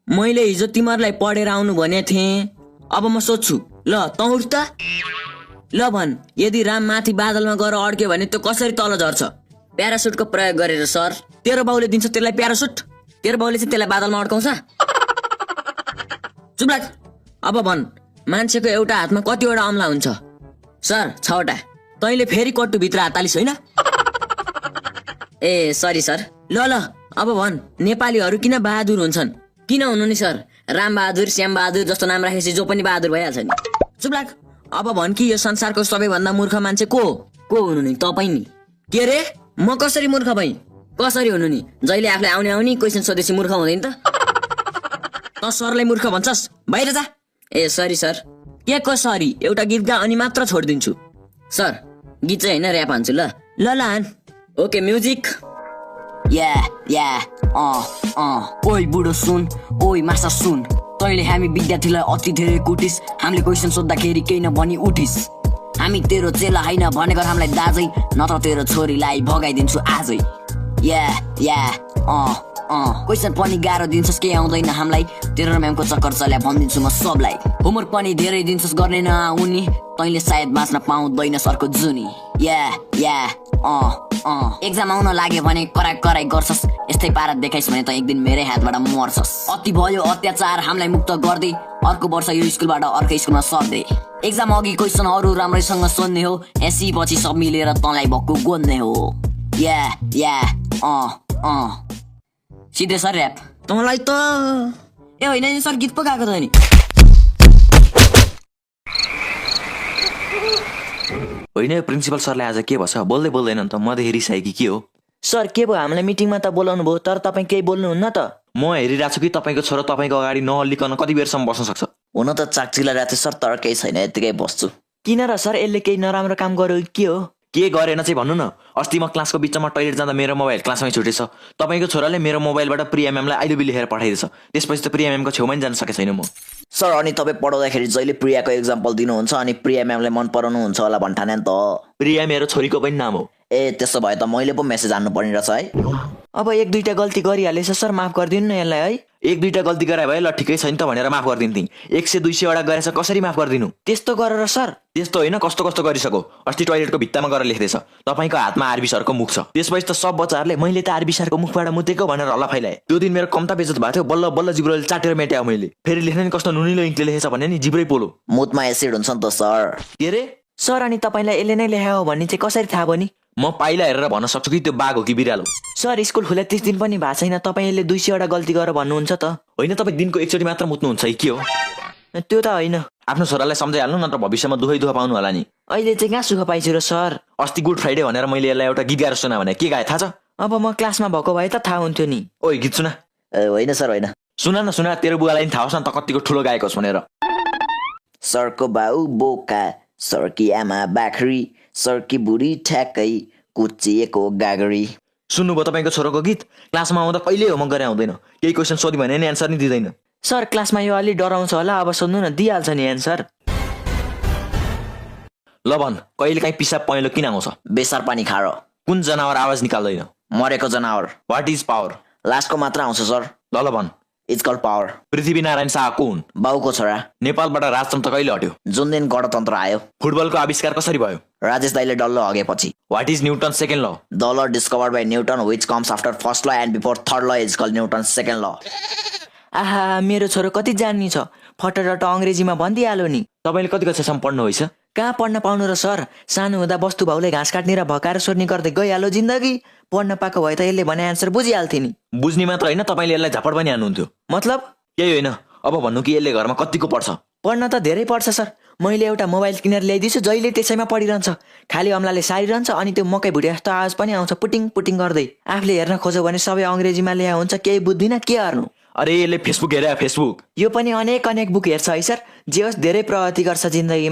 मैले हिजो तिमीहरूलाई पढेर आउनु भने थिएँ। अब म सोध्छु, ल तँ उठ त। ल भन्, यदि राम माथि बादलमा गएर अड्क्यो भने त्यो कसरी तल झर्छ? प्यारासुटको प्रयोग गरेर सर। तेरो बाउले दिन्छ त्यसलाई प्यारासुट? तेरो बाउले चाहिँ त्यसलाई बादलमा अड्काउँछ? चुप लाग। अब भन्, मान्छेको एउटा हातमा कतिवटा औँला हुन्छ? सर 6वटा। तैँले फेरि कट्टुभित्र हात हालिस् होइन? ए सरी सर। ल ल अब भन्, नेपालीहरू किन बहादुर हुन्छन्? किन हुनु नि सर? राम बहादुर, श्याम बहादुर जस्तो नाम राखेपछि जो पनि बहादुर भइहाल्छ नि। चुप लाग। अब भन् कि यो संसारको सबैभन्दा मूर्ख मान्छे को हुनु नि? तपाईँ नि। के रे? म कसरी मूर्ख भएँ? कसरी हुनु नि? जहिले आफूलाई आउने क्वेसन सोधेपछि मूर्ख हुँदैन त? त सरलाई मूर्ख भन्छस्? बाहिर जा। ए सरी सर। के को सरी? एउटा गीत गा अनि मात्र छोडिदिन्छु। सर गीत चाहिँ होइन, ऱ्याप हान्छु। ल ल ल हान। Okay music. ओइ बुढो सुन, ओइ माछा सुन, तैँले हामी विद्यार्थीलाई अति धेरै कुटिस। हामीले क्वेसन सोद्धाखेरि केही नभनी उठिस। हामी तेरो चेला होइन भनेको हामीलाई दाजै, नत्र तेरो छोरीलाई भगाइदिन्छु आजै। क्वेसन पनि गाह्रो दिन्छस्, केही आउँदैन हामीलाई। तेरो म्यामको चक्कर चल्या भनिदिन्छु म सबलाई। होमवर्क पनि धेरै दिन्छस्, गर्ने नआउने, तैँले सायद बाँच्न पाउँदैन सरको जुनी। एक्जाम आउन लाग्यो भने कराई गर्छस्। यस्तै पारा देखाइस् भने त एक दिन मेरै हातबाट मर्छस्। अति भयो अत्याचार, हामीलाई मुक्त गर्दै अर्को वर्ष यो स्कुलबाट अर्कै स्कुलमा सर्दै। एक्जाम अघि क्वेसनहरू राम्रैसँग सोध्ने हो, एसी पछि सब मिलेर तँलाई भक्कु गोन्ने हो। सिधै सर ऱ्याप। तँलाई त ए होइन नि सर, गीत पो गाएको त नि। होइन प्रिन्सिपल सरले आज के भन्छ? बोल्दै बोल्दैन त? म त हेरिसकेँ कि के हो? सर के भयो? हामीलाई मिटिङमा त बोलाउनु भयो, तर तपाईँ केही बोल्नुहुन्न त? म हेरिरहेको छु कि तपाईँको छोरा तपाईँको अगाडि नहल्लिकन कति बेरसम्म बस्न सक्छ। हुन त चाकचिला राख्थ्यो सर, तर केही छैन, यतिकै बस्छु। किन र सर? यसले केही नराम्रो काम गर्यो के हो? के गरेन चाहिँ भन्नु न। अस्ति म क्लासको बिचमा टोइलेट जाँदा मेरो मोबाइल क्लासमै छुटेछ। तपाईँको छोराले मेरो मोबाइलबाट प्रिया म्यामलाई आई लभ यु लेखेर पठाइदिएछ। त्यसपछि त प्रिया म्यामको छेउमै जान सकेको छैन म। सर अनि तपाईँ पढाउँदाखेरि जहिले प्रियाको एक्जाम्पल दिनुहुन्छ अनि प्रिया म्यामले मन पराउनुहुन्छ होला भन्ठाने नि त। प्रिया मेरो छोरीको पनि नाम हो। ए त्यसो भए त मैले पो मेसेज हान्नु पर्ने रहेछ है। अब 1-2टा गल्ती गरिहालेछ सर, माफ गरिदिनु न यसलाई है। 1-2टा गल्ती गरे भए ल ठिकै छैन त भनेर माफ गरिदिन्थेँ। 100-200 वटा गरेछ, कसरी माफ गरिदिनु? त्यस्तो गरेर सर? त्यस्तो होइन, कस्तो कस्तो गरिसक्यो। अस्ति टोइलेटको भित्तामा गएर लेख्दैछ तपाईँको हातमा आरबी सरको मुख छ। त्यसपछि त सब बच्चाहरूले मैले त आरबी सरको मुखबाट मुतेको भनेर हल्ला फैलाए। त्यो दिन मेरो कम्ता बेइज्जत भएको थियो। बल्ल बल्ल जिब्रोले चाटेर मेट्यायो मैले। फेरि लेख्ने नि कस्तो नुनिलो इङ्कले लेखेछ भने नि जिब्रै पोलो। मुतमा एसिड हुन्छ नि त सर। के रे? सर अनि तपाईँलाई यसले नै लेखायो भन्ने चाहिँ कसरी थाहा भयो नि? म पाइला हेरेर भन्न सक्छु कि त्यो बाघ हो कि बिरालो। सर स्कुल खुला 30 दिन पनि भएको छैन, तपाईँले 200 वटा गल्ती गरेर भन्नुहुन्छ त? होइन, तपाईँ दिनको एकचोटि मात्र मुत्नुहुन्छ कि के हो? त्यो त होइन। आफ्नो छोरालाई सम्झाइहाल्नु, नत्र भविष्यमा दुःख पाउनु होला नि। अहिले चाहिँ कहाँ सुख पाइछु र सर? अस्ति गुड फ्राइडे भनेर मैले यसलाई एउटा गीत गाएर सुना भने के गाए थाहा छ? अब म क्लासमा भएको भए त थाहा हुन्थ्यो नि। ओइ गीत सुना। होइन सर होइन। सुना तेरो बुवालाई नि थाहा होस् न त कतिको ठुलो गाएको होस् भनेर। सरको बाउ बोका, सरकी आमा बाख्री, सरकी बुढी ठ्याक्कै कुचिएको गागरी। सुन्नुभयो तपाईँको छोराको गीत? क्लासमा आउँदा कहिले होमवर्क गरे आउँदैन। केही क्वेसन सोध्यो भने नि एन्सर नि दिँदैन। सर क्लासमा यो अलि डराउँछ होला, अब सोध्नु न, दिइहाल्छ नि एन्सर। ल भन्, कहिले काहीँ पिसाब पहेँलो किन आउँछ? बेसार पानी खारो। कुन जनावर आवाज निकाल्दैन? मरेको जनावर। What is power? लास्टको मात्र आउँछ सर। ल भन्। It's called power. Prithvinarayan Shah को हुन्? बाउको छोरा। नेपालबाट राजतन्त्र कहिले हट्यो? जुन दिन गणतन्त्र आयो। फुटबलको आविष्कार कसरी भयो? राजेश दाइले डल्लो हगेपछि। What is Newton second law? The law discovered by Newton which comes after first law and before third law is called Newton second law. आहा, मेरो छोरो कति जान्ने छ, फटरट अङ्ग्रेजीमा भनिदिइहाल्यो नि। तपाईँले कति कक्षासम्म पढ्नु भएछ? कहाँ पढ्न पाउनु र सर? सानो हुँदा बस्तु भाउले घाँस काट्ने र भकाएर सोध्ने गर्दै गइहाल्यो जिन्दगी। पढ्न पाएको भए त यसले भने एन्सर बुझिहाल्थ्यो नि। बुझ्ने मात्र होइन, तपाईँले यसलाई झापड पनि हान्नुहुन्थ्यो। मतलब? केही होइन। अब भन्नु कि यसले घरमा कतिको पढ्छ? पढ्न त धेरै पढ्छ सर। मैले एउटा मोबाइल किनेर ल्याइदिन्छु, जहिले त्यसैमा पढिरहन्छ। खाली अम्लाले सारिरहन्छ अनि त्यो मकै भुटे जस्तो आवाज पनि आउँछ पुटिङ पुटिङ गर्दै। आफूले हेर्न खोज्यो भने सबै अङ्ग्रेजीमा ल्या हुन्छ, केही बुझ्दिनँ, के गर्नु? अरे यसले फेसबुक हेरे फेसबुक। यो पनि अनेक बुक हेर्छ है सर। जे होस् धेरै प्रगति गर्छ जिन्दगीमा।